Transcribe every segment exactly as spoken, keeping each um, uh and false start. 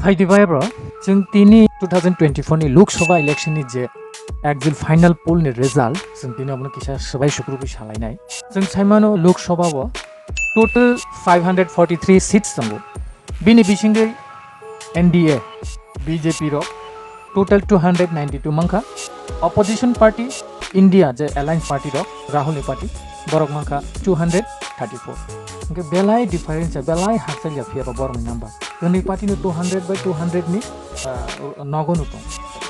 Hai di bai bro, chwng tini two thousand twenty-four ni Lok Sabha election ni je exit final poll ni result, chwng tini abono kisa swbai sukrubwi salainai. Chwng saimano Lok Sabha o total five hundred forty-three seats tongo. Bini bisingwi N D A, B J P rok total two hundred ninety-two mankha. Opposition party India je alliance party rok, Rahul ni party, borok mankha two hundred thirty-four. Hwnkhe belai difference ya, belai hakchal ya phiya ba borok ni number. Kwnwi party no two hundred by two hundred ni, ah, nogo no tong.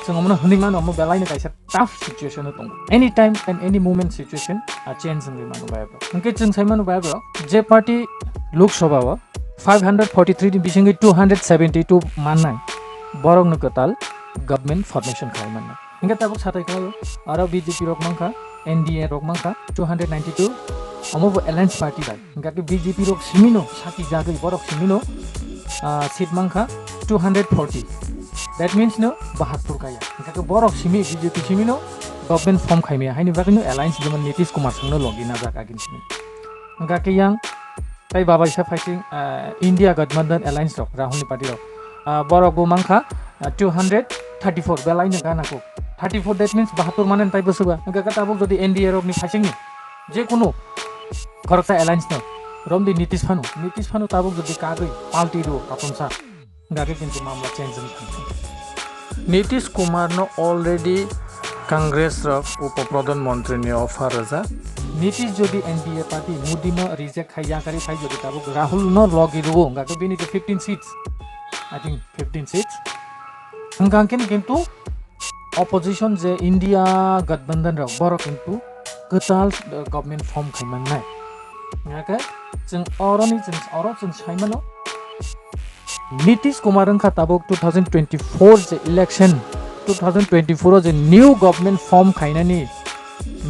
Chwng omono hwnwi mano, omo belai no kaisa tough situation o tongo. Anytime and any moment situation, ah, change wngwi mano bai bro. Hwnkhe chwng sai mano bai bro, je party Lok Sabha o five hundred forty-three ni bisingwi two hundred seventy-two mannai, borok no kwtal government formation khlai mannai. Hwnkhe tabuk satai khlaio, aro B J P rok mankha, N D A rok mankha two hundred ninety-two, omo bo alliance party bai. Hwnkhe B J P rok simino saki jagwi borok simino, ah, seat mankha two hundred forty. That means no bahattur kaya. Hwnkhe borok simi B J P simino government form khaimaya. Haini bagwi no alliance jemon Nitish Kumar songno logi najak agin simi. Hwnkhe yang tai babaisa phaising, ah, India Gathbandhan alliance rok, Rahul ni party rok. Ah, borok bo mankha, ah, two hundred thirty-four, belai no gana kok. Thirty-four, that means bahattur mane tai bwswk ba. Hwnkhe tabuk jodi N D A rok ni phaising ni je kunu khoroksa alliance no romdi Nitish phano, Nitish phano tabuk jodi kagwi party rw katonsa, hwnkhe kintu mamla change wng thang. Nitish Kumar no already Congress rok upo pradhan mantri ni offer rwjak. Nitish jodi N D A party Modi no reject khai yakari phai jodi tabuk Rahul no logi rw, hwnkhe bini je fifteen seats, I think fifteen seats. Hwnkhe kintu opposition je India Gathbandhan rok borok kintu kwtal, eh, government form khai mannai. Hwnkhe chwng oroni chwng oro chwng sai mano Nitish Kumar wngkha tabuk two thousand twenty-four je election, two thousand twenty-four o je new government form khainani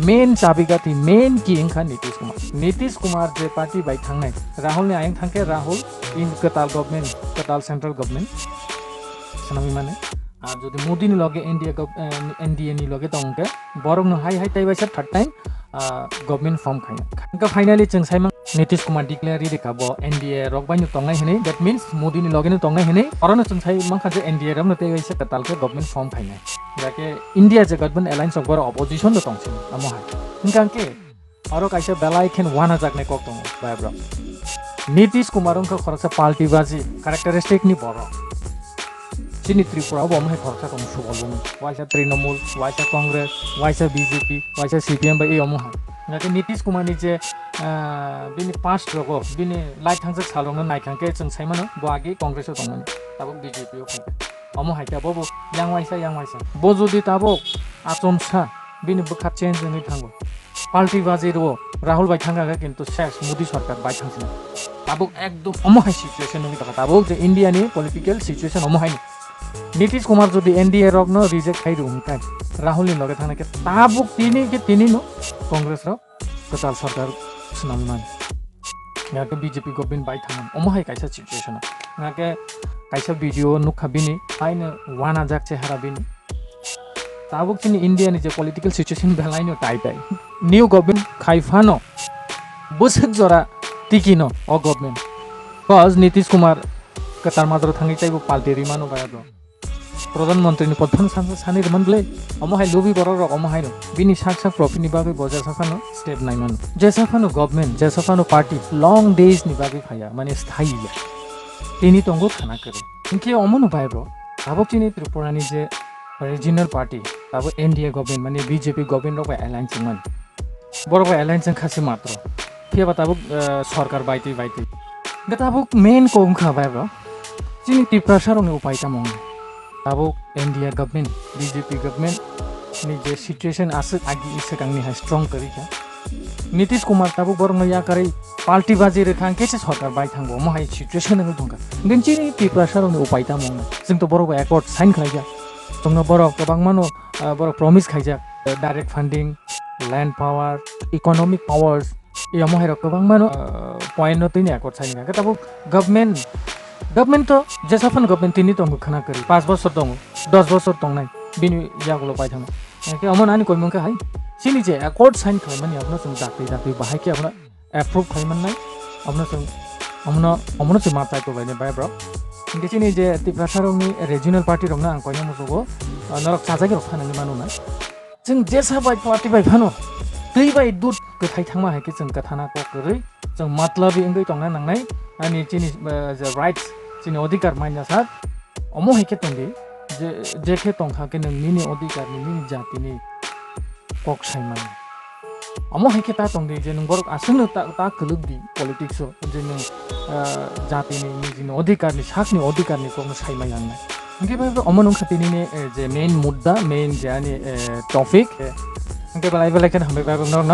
main chabigati, main key wngkha Nitish Kumar. Nitish Kumar je party bai thangnai, Rahul ni ayang thangkhe Rahul in kwtal government, kwtal central government swnamwi mane. Ar jodi Modi ni loge India gov-, eh, N D A ni loge tong khe, borok no hai hai tai baisa third time, ah, government form khaina. Hwnkhe finally chwng saimang Nitish Kumar declare ri rikha bo N D A rok bai no tongnai hinwi, that means Modi ni loge no tongnai hinwi. Oro no chwng sai mankha je N D A rok no tei baisa kwtal khe government form khainai. Jake India je government alliance rok borok opposition no tong sini, amo hai. Hwnkhe oro kaisa belai khen wanajaknai kok tongo, bai bro. Nitish Kumar wngkha khoroksa party baji characteristic ni borok. Chini Tripura o bo omo hai khoroksa tongo Subal Bhumi. Waisa Trinamool, waisa Congress, waisa B J P, waisa C P M bai omo hai. Hwnkhe Nitish Kumar ni je, ah, bini past rogo, bini lai thangjak sal rokno naikha khe chwng sai mano bo agi Congress o tongmani. Tabuk B J P o phaikha. Omo hai khe bo bo yang waisa, yang waisa. Bo jodi tabuk achomsa bini bwkha change wngwi thango. Party baji rwo, Rahul bai thangkha khe kintu ses Modi sarkar bai thangsinai. Tabuk ekdom omo hai situation wngwi tongkha. Tabuk je India ni political situation omo hai. Nitish Kumar jodi N D A rok no reject khai rw hwnkhe Rahul ni loge thangnai khe tabuk tini khe tini no Congress rok kwtal sarkar swnam man. Hwnkhe B J P government bai thangmani. Omo hai kaisa situation. Hwnkhe kaisa video nukha bini, haino wanajak chehara bini. Tabuk chini India ni je political situation belai no tai tai. New government khai phano bwswk jora tiki no o government. Cause Nitish Kumar kwtal madro thangwi taibo party rimano bai abo. Pradhan Mantri ni pod phano sansa sani rwman bwle. Omo hai lubi borok rok omo hai no. Bini sak sak profit ni bagwi bo jesa phano step nai mano. Jesa phano government, jesa phano party long days ni bagwi phaiya, mane sthayi ya. Tini tongo khana kwrwi. Hinkhe omo no bai bro. Tabuk chini Tripura ni je regional party, tabuk N D A government, mane B J P government rok bai alliance wngmani. Borok bai alliance wngkha se matro. Phiya ba tabuk, eh, sorkar bai twi bai twi. Hwnkhe tabuk main kok wngkha bai bro. Chini Tiprasa rokni upai tamo wngkha? Tabuk N D A government, B J P government ni je situation aswk agi swkangni hai strong kwrwi kha. Nitish Kumar tabuk borokno yakarwi party baji rwkha hwnkhe se sorkar bai thango, omo hai situation wngwi thangkha. Hwnkhe chini Tiprasa rokni upai tamo wngkha? Chwng to borok bai accord sign khlaijak. Chwngno borok kwbangmano, ah, borok promise khaijak, direct funding, land power, economic powers, omo hai rok kwbangmano, ah, point no tini accord sign kha. Hwnkhe tabuk government, government to jesa phano government tini tongo khwna kwrwi, panch bosor tongo, dos bosor tongnai, bini yagulo pai thangno. Hwnkhe omo nani koimung khe hai, chini je accord sign khlaimani abono chwng dakti dakti bahai khe abono approve khai mannai, abono chwng Omono omono chwng ma chai tonglaini bai bro. Hingke chini je Tiprasa rokni regional party rokno ang koino musugo, ah, norok chajak rok phanangwi mano na. Chwng jesa bai party bai phano twi bai dut kwthai thangma hai khe chwng kwthana kok kwrwi chwng matlabi wngwi tongna nangnai. Ani chini, ah, je rights, chini odhikar manya sak. Omo hai khe tongdi, je, je khe tongkha khe nwng nini odhikar ni, nini jati ni kok sai mano. Omo hai khe ta tongdi je nwng borok aswkno ta, ta kwlwk di politics o, je nwng, ah, jati ni, nini odhikar ni, sak ni odhikar ni kok no sai mai nangnai. Hingke bai omo nung kha tini ni, eh, je main mudda, main je ani, eh, topic. Eh, hingke belai belai khe hambai bai no